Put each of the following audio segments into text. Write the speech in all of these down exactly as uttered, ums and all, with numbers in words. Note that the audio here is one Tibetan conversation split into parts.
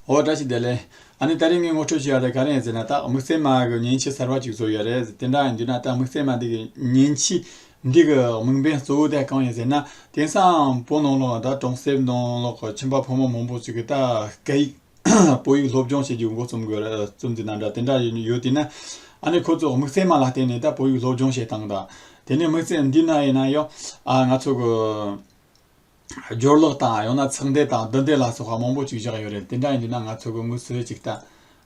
ཨོ་བཀྲ་ཤིས་བདེ་ལེགས། ཨ་ནི་ད་རེས་ངས་ངོ་སྤྲོད་བྱས་ཡ་དེ་ག་རེ་ཡིན་ཟེར་ན། ད་དམིགས་བསལ་མ་གི་མཉེན་ཆས་གསར་བ་ཅིག་བཟོས་ཡོད་རེད། དེ་འདྲ་ཡིན་དུས་ན་ད་དམིགས་བསལ་མ་འདི་གི་མཉེན་ཆས་འདི་གི་དམིགས་འབེན་གཙོ་བོ་དེ་གང་ཡིན་ཟེར་ན། དེང་སང་བོད་ནང་ལོགས་ད་གྲོང་གསེབ་ནང་ལོགས་ཀྱི་ཁྱིམ་པ་ཕོ་མོ་མང་པོ་ཞིག་གིས་ད་སྐད་ཡིག་བོད་ཡིག་སློབ་སྦྱོང་བྱེད་རྒྱུའི་འགོ་རྩོམ་དགོས་རེད། རྩོམ་འདི་ན་འདྲ་དེ་འདྲ་ཡིན་ཡོད་དུས་ན། ཨ་ནི་ཁོ་ཚོ་དམིགས་བསལ་མ་ལ་བརྟེན་ནས་ད་བོད་ཡིག་སློབ་སྦྱོང་བྱེད་སྟངས་དང་། དེ་ནས་དམིགས་བསལ་འདི་ན་ཡིན་ན་ཡང་ཨ་ང་ཚོ་གི་སྦྱོར་ཀློག་དང་ཡང་ན་ཚེག་འདེད་དང་བསྡུ་འདེད་ལ་སོགས་པ་མང་པོ་ཅིག་བཞག་ཡོད་རེད། དེ་འདྲ་ཡིན་དུས་ན་ང་ཚོ་གི་དངོས་སུ་ཅིག་ལྟ།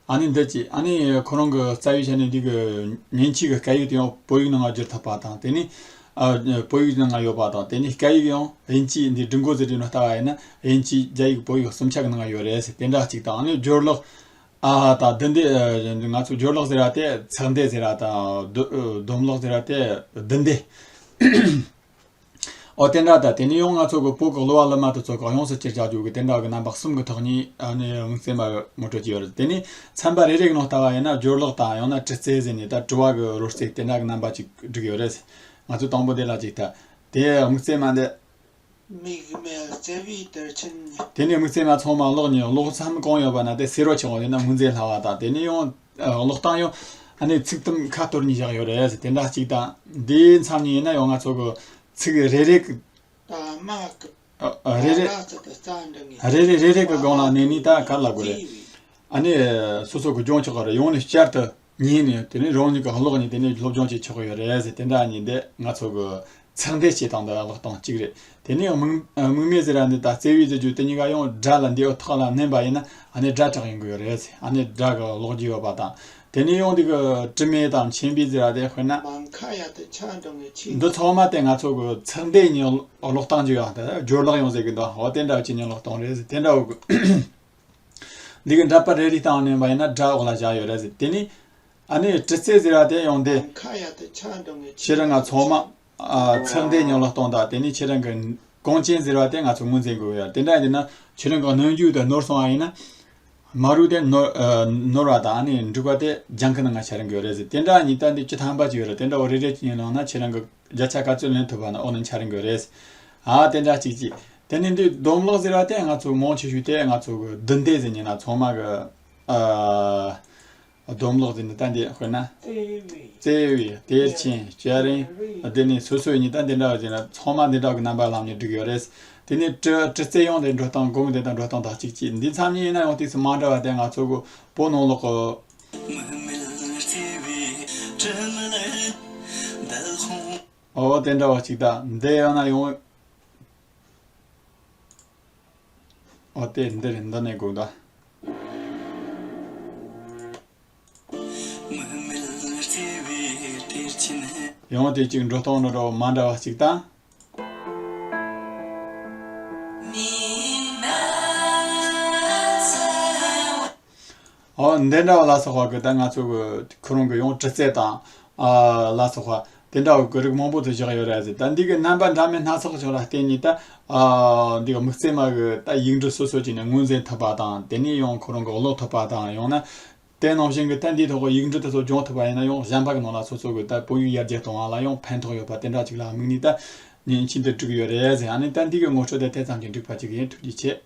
ཨ་ནི་འདི་ཅི་ཨ་ནི་ཁོ་རང་གི་རྩ་བའི་ཆ་ནས་འདི་གི་མཉེན་ཆས་ཀྱི་སྐད་ཡིག་དེ་ཡང་བོད་ཡིག་ནང་ང་བསྒྱུར་ཐུབ་པ་དང་། དེ་ནི་ཨ་བོད་ཡིག་ནང་ང་ཡོད་པ་དང་། དེ་ནི་སྐད་ཡིག་ཡང་དབྱིན་ཇི་འདི་ཀྲུང་གོ་ཟེར་དུས་ན་ལྟ་བ་ཡིན་ན་དབྱིན་ཇི་རྒྱ་ཡིག་བོད་ཡིག་གསུམ་ཆ་གི་ནང་ང་ཡོད་རེད་ཟེར། དེ་འདྲ་ཅིག་དང་། ཨ་ནི་སྦྱོར་ཀློག་ཨ་དང་བསྡུ་འདེད་ཨ་ང་ཚོ་སྦྱོར་ཀློག་ཟེར་བ་དེ་ཚེག་འདེད་ཟེར་བ་དང་བསྡུ་ཨ་སྡོམ་ཀློག་ཟེར་བ་དེ་བསྡུ་འདེད། ཨོ་དེ་འདྲ་ད། དེ་ནས་ཡང་ང་ཚོ་གི་བོད་ཀྱི་གླུ་བ་གླུ་མ་དེ་ཚོ་གི་ཡོངས་སུ་ཅིག་བྱ་རྒྱུ་གི་དེ་འདྲ་གི་རྣམ་པ་གསུམ་གི་ཐོག་ནས་ཨ་ནི་དམིགས་བསལ་མ་ངོ་སྤྲོད་ཀྱི་ཡོད་རེད། དེ་ནས་ཚན་པ་རེ་རེ་གི་ནང་ལྟ་བ་ཡིན་ན་སྦྱོར་ཀློག་དང་ཡང་ན་དྲི་རྩད་ཟེར་ནས་ད་དྲི་བ་གི་རོལ་རྩེད་དེ་འདྲ་གི་རྣམ་པ་ཅིག་བསྒྲིགས་ཡོད་རེད། ང་ཚོ་དང་པོ་དེ་ལ་ཅིག་ལྟ། དེ་དམིགས་བསལ་མ་འདི་མིག་སྨན་བརྩེ་བའི་དར་ཆེན། དེ་ནས་དམིགས་བསལ་མ་ཚང་མ་ཀློག་ནས་ཀློག་མཚམས་གང་ཡོད་པ་ན་དེ་སེར་བ་ཆགས་པ་ཡིན་ན་ངོས་འཛིན་སླ་བ་དང་། དེ་ནས་ཡང་ཀློག་སྟངས་ཡང་ཨ་ནི་ཚིག་དུམ་ཁ་གཏོར་ནས་བཞག་ཡོད་རེད་ཟེར། དེ་འདྲ་གཅིག་དང་། འདིའི་མཚམས་ནས་ཡིན་ན་ཡང་ང་ཚོ་གི་ཚིག་རེ་རེ་གི་ད་མ་གི་ཨ་ཨ་རེ་རེ་ད་ལ་ཚོ་དུ་རྩ་འདྲ་ངེས་རེ་རེ་རེ་རེ་གི་སྒང་ལ་གནས་ནས་ད་ག་ལ་དགོས་རེད། ཨ་ནི་སོ་སོ་གི་སྦྱོང་ཆོག་གི་རེད། ཡང་ནས་བསྐྱར་དུ་ཉན་ནས་དེ་ནས་རང་ཉིད་ཀྱི་ཀློག་ནས་དེ་ནས་སློབ་སྦྱོང་བྱེད་ཆོག་གི་ཡོད་རེད་ཟེར། དེ་འདྲ་ཉིན་དེ་ང་ཚོ་གི་ཚེག་འདེད་བྱེད་སྟངས་དང་ཀློག་སྟངས་གཅིག་རེད། དེ་ནས་དམིགས་དམིགས་མེད་ཟེར་ར་འདི་དང་བརྩེ་བའི་ཟེར་རྒྱུ་དེ་གཉིས་ཀ་ཡང་སྒྲ་ལ་འདི་འོ་ཐག་ལ་མནན་པ་ཡིན་ན་ཨ་ནི་སྒྲ་གྲགས་ཡོང་གི་ཡོད་རེད། ཨ་ནི་སྒྲ་གི་ཀློག་རྒྱུ་ཡོད་པ་དང་། དེ་ནས་ཡང་འདི་གི་དྲི་མེད་དང་མཆན་པའི་ཟེར་ར་དེ་དཔེར་ན། མང་ཁ་ཡ་དེ་ཆ་འགྲོ་ངེས་ཆེ། འདི་ཚང་མ་དེ་ང་ཚོ་གི་ཚེག་འདེད་ཉིད་ཀློག་སྟངས་ཀྱི་ཡང་དེ་སྦྱོར་ཀློག་ཡང་ཟེར་གི་འདུག་འོ་དེ་འདྲ་བ་ཅིག་ཉིད་ཀློག་སྟངས་རེད་ཟེར། དེ་འདྲ་བ་གི། འདི་གི་འདྲ་པར་རེ་རེ་བཏང་ནས་པ་ཡིན་ན་སྒྲ་འོག་ལ་བཞག་ཡོད་རེད་ཟེར། དེ་ནས་ཨ་ནི་དྲི་རྩད་ཟེར་བ་དེ་ཡང་དེ། ཁ་ཡ་དེ་ཆ་འགྲོ་ངེས་ཆེ། ཁྱེད་རང་ང་ཚང་མ་ཨ་ཚེག་འདེད་ཉིད་ཀློག་སྟངས་དང་། དེ་ནས་ཁྱེད་རང་གི་གོང་ཅན་ཟེར་བ་དེ་ང་ཚོ་ངོས་འཛིན་དགོས་ཡོད། དེ་འདྲ་ཡིན་ན་ཁྱེད་རང་གི་སྣོན་རྒྱུ་དེ་ནོར་སོང་བ་ཡིན་ན། མ་རུ་དེ་ནོར་ཨ་ནོར་བ་དང་ཨ་ནི་འབྲུག་པ་དེ་ལྗང་ཁུ་ནང་ང་ཆ་རན་གི་ཡོད་རེད་ཟེར། དེ་འདྲ་ཉིད་ད་འདི་བཅུ་ཐམ་པ་ཅིག་ཡོད་རེད། དེ་འདྲ་བོ་རེ་རེ་ཅིག་ཡིན་ལང་ན་ཁྱེད་རང་གི་བརྒྱ་ཆ་ག་ཚོད་ལེན་ཐུབ་པ་ན་ཨོ་ནི་ཆ་རན་གི་ཡོད་རེད། ཨ་དེ་འདྲ་ཅིག་ཅིག་དེ་ནི་འདི་སྡོམ་ཀློག་ཟེར་བ་དེ་ང་ཚོ་མང་ཆེ་ཤོས་དེ་ང་ཚོ་གི་བསྡུ་འདེད་ཟེར་ཉིན་ན་ཚང་མ་གི་ཨ་སྡོམ་ཀློག་ཟེར་ནི་ད་འདི་དཔེར་ན། བརྩེ་བའི་གཏེར་ཆེན་སྐྱ་རེངས་དེ་ནི་སོ་སོའི་ཉིན་ད་འདི་འདྲ་བ་ཟེར་ན་ཚང་མ་འདི་འདྲ་གི་རྣམ་པ་ལམ་ནས་བསྒྲིགས་ཡོད་རེད། དེ་ནས་དྲི་དྲི་རྩད་ཡང་དེ་འགྲོ་སྟངས་གོང་དེ་དང་འགྲོ་སྟངས་དག་ཅིག་ཅིག་འདི་མཚམས་ཉིན་ཡིན་ན་ཡང་དུས་སུ་མ་འདྲ་བ་དེ་ང་ཚོ་གི་བོད་ནང་ལོགས་གི་ཨོ་དེ་འདྲ་བ་ཅིག་ད་འདི་ཡང་ན་ཡང་། ཨོ་དེ་འདིར་འདི་ནས་དགོས་ད། ཡང་དེ་གཅིག་འགྲོ་སྟངས་འདྲ་འདྲ་བོ་མ་འདྲ་བ་ཅིག་ད། ཨོ་འདི་འདྲ་བ་ལ་སོགས་པ་གི་ད་ང་ཚོ་གི་ཁོ་རང་གི་ཡང་དྲི་རྩད་དང་ཨ་ལ་སོགས་པ་དེ་འདྲ་བ་གི་རིགས་མང་པོ་དུ་བཞག་ཡོད་རེད་ཟེར། ད་འདི་གི་རྣམ་པ་འདྲ་མིན་སྣ་ཚོགས་ཅིག་ལ་བརྟེན་ནས་ད་ཨ་འདི་གི་དམིགས་བརྩེ་མ་གི་ད་ཡིག་འབྲུ་སོ་སོ་ཅིག་ནས་ངོས་འཛིན་ཐུབ་པ་དང་། དེ་ནས་ཡང་ཁོ་རང་གི་ཀློག་ཐུབ་པ་དང་། ཡང་ན་དེ་ནང་བཞིན་གི་ད་འདིའི་ཐོག་གི་ཡིག་འབྲུ་དེ་ཚོ་སྦྱོང་ཐུབ་པ་ཡིན་ན་ཡང་གཞན་པ་གི་ནང་ལ་སོ་སོ་གི་ད་བོད་ཡིག་ཡར་རྒྱས་གཏོང་བ་ལ་ཡང་ཕན་ཐོགས་ཡོད་པ་དེ་འདྲ་ཅིག་ལ་དམིགས་ནས་ད་མཉེན་ཆས་འདི་བསྒྲིགས་ཡོད་རེད་ཟེར། ཨ་ནི་ད་འདི་གི་ངོ་སྤྲོད་དེ་དེ་ཙམ་གྱིས་འགྲིག་པ་ཅིག་ཡིན། ཐུགས་རྗེ་ཆེ།